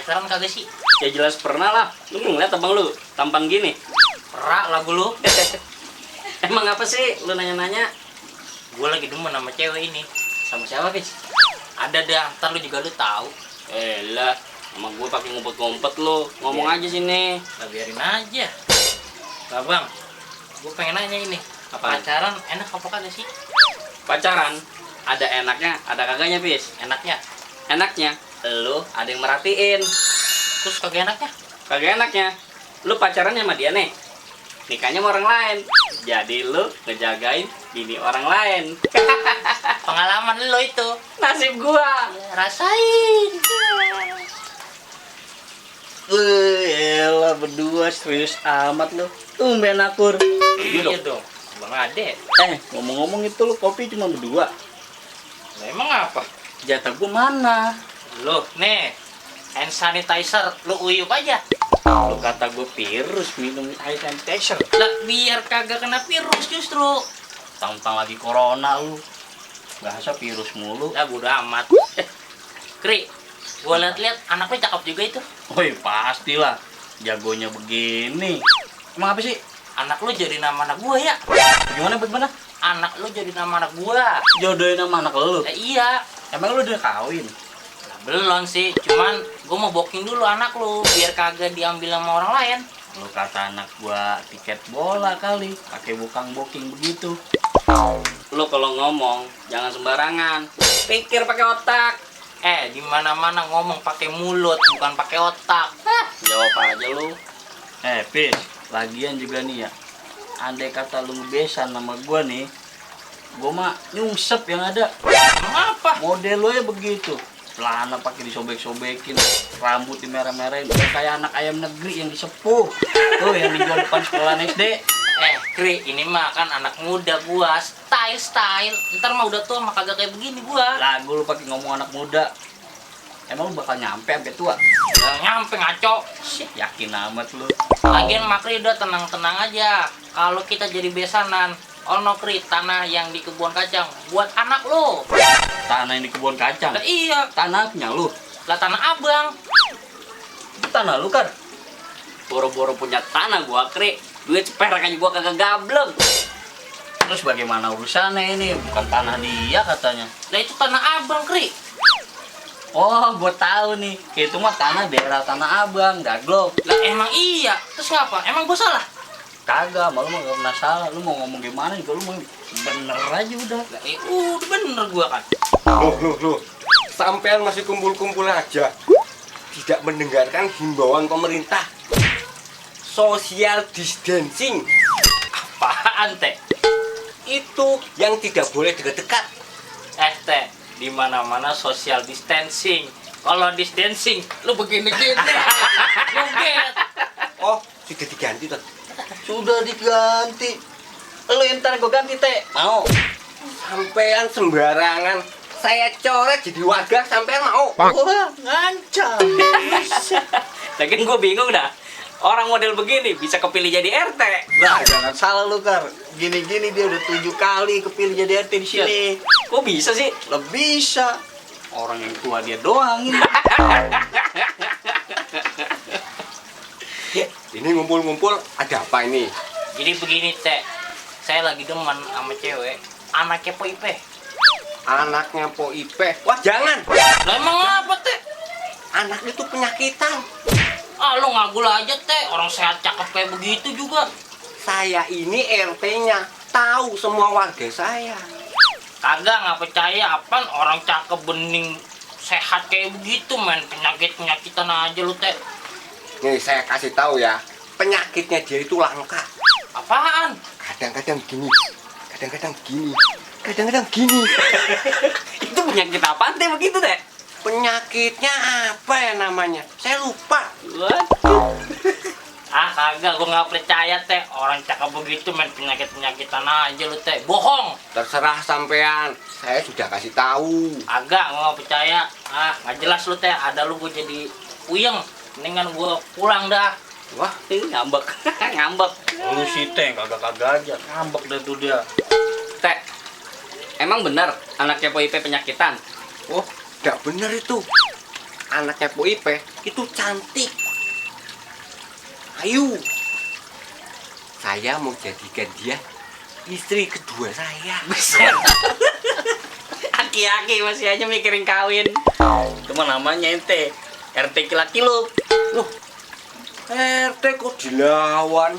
pacaran kagak sih? Ya jelas pernah lah. Lu ngeliat abang lu tampan gini. Perak lagu lu. Emang apa sih lu nanya-nanya? Gue lagi demen sama cewek ini. Sama siapa, Pis? Ada deh, ntar lu juga lu tahu. Lah, sama gue pakai ngumpet-ngumpet lu. Ngomong aja sini. Nah, biarin aja. Lah bang, gue pengen nanya ini. Apaan? Pacaran enak apa kagak sih? Pacaran ada enaknya, ada kagaknya, Pis. Enaknya. Enaknya lu ada yang merhatiin. Terus kagak enaknya? Kagak enaknya lu pacaran sama dia nih, nikahnya sama orang lain, jadi lu ngejagain bini orang lain. Pengalaman lo itu. Nasib gua. Ya, rasain. Elah berdua serius amat lu. Tumben akur. Iya dong, Bang Ade. Ngomong-ngomong itu lu kopi cuma berdua. Lah emang apa? Jatah gua mana? Loh, nih, hand sanitizer, lu uyup aja. Lu kata gua virus minum hand sanitizer. Lah, biar kagak kena virus justru. Tang-tang lagi corona lu. Bahasa virus mulu. Lah, bodo amat. Kri, gua liat-liat anaknya cakep juga itu. Woi, pastilah. Jagonya begini. Emang apa sih? Anak lu jadi nama anak gua ya? Bagaimana? Anak lu jadi nama anak gua. Jodohin sama anak lu. Iya. Emang lu udah kawin? Lah, belum sih, cuman gua mau booking dulu anak lu biar kagak diambil sama orang lain. Lu kata anak gua tiket bola kali, pakai booking begitu. Lu kalau ngomong jangan sembarangan, pikir pakai otak. Di mana-mana ngomong pakai mulut bukan pakai otak. Jawab aja lu. Pis, lagian juga nih ya. Andai kata lu ngebesan sama gua nih, gua mah nyungsep yang ada. Emang apa? Model lu ya begitu. Celana pakai disobek-sobekin, rambut dimerah-merahin, udah kayak anak ayam negeri yang disepuh. Tuh yang dijual depan sekolah SD. Kri, ini mah kan anak muda gua, style. Ntar mah udah tua mah kagak kayak begini gua. Lagu lu pakai ngomong anak muda. Emang lu bakal nyampe sampai tua? Udah nyampe ngaco. Yakin amat lu. Lagian Makri udah tenang-tenang aja. Kalau kita jadi besanan, ono Kri tanah yang di kebun kacang buat anak lu. Tanah yang di kebun kacang. Lah iya, Tanah punya lu. lah tanah abang. Itu tanah lu kan. Boro-boro punya tanah gua, Kri. Duit seperak aja gua kagak gableng. Terus bagaimana urusannya ini? Bukan tanah dia katanya. Lah itu tanah abang Kri. Oh, gua tahu nih. Itu mah tanah daerah Tanah Abang, Gaglok. Lah emang iya. Terus ngapa? Emang gua salah? Kagak, malu mah gak pernah salah. Lu mau ngomong gimana juga lu mau bener aja udah. Lah udah bener gua kan. Loh. Sampean masih kumpul-kumpul aja. Tidak mendengarkan himbauan pemerintah. Social distancing. Apaan teh? Itu yang tidak boleh dekat-dekat. Teh, di mana-mana social distancing. Kalau distancing, lu begini-gini. Lu get. Oh, sudah diganti tuh. Sudah diganti. Lu ntar gua ganti, Teh. Mau? Sampean sembarangan. Saya coret jadi warga, sampean mau? Wah, ngancam. Lagian gua bingung dah. Orang model begini bisa kepilih jadi RT. Nah, jangan salah lu, Kar. Gini-gini dia udah 7 kali kepilih jadi RT di sini. Kok bisa sih? Lah bisa. Orang yang tua dia doang ini. Ini ngumpul-ngumpul ada apa ini? Jadi begini, Teh. Saya lagi demen sama cewek, anaknya Po Ipe. Anaknya Po Ipe. Wah, jangan. Lah emang apa, Teh? Anak itu penyakitan. Ah, lu ngagul aja, Teh. Orang sehat cakep kayak begitu juga. Saya ini RT-nya. Tahu semua warga saya. Kagak, nggak percaya apaan orang cakep bening sehat kayak begitu, main penyakit-penyakitan aja lu, Teh. Nih, saya kasih tahu ya. Penyakitnya dia itu langka. Apaan? Kadang-kadang gini. Kadang-kadang gini. Kadang-kadang gini. Itu penyakit apaan, Teh, begitu, Teh? Penyakitnya apa ya namanya? Saya lupa. Waduh. Ah, kagak, gua nggak percaya, Teh. Orang cakep begitu main penyakit-penyakitan aja lu, Teh. Bohong. Terserah sampean. Saya sudah kasih tahu. Agak, gua nggak percaya. Ah, nggak jelas lu, Teh. Ada lu gua jadi puyeng. Mendingan gua pulang dah. Wah, Ini ngambek. Ngambek. Lu sih, Teh, kagak-kagak aja. Ngambek dah tuh dia. Teh, emang benar anaknya Po Ipe penyakitan? oh, tidak benar itu. anaknya Po Ipe itu cantik. Ayo. Saya mau jadikan dia istri kedua saya. Aki-aki masih aja mikirin kawin. Cuma namanya ente RT kila-kilo. Loh, RT kok dilawan?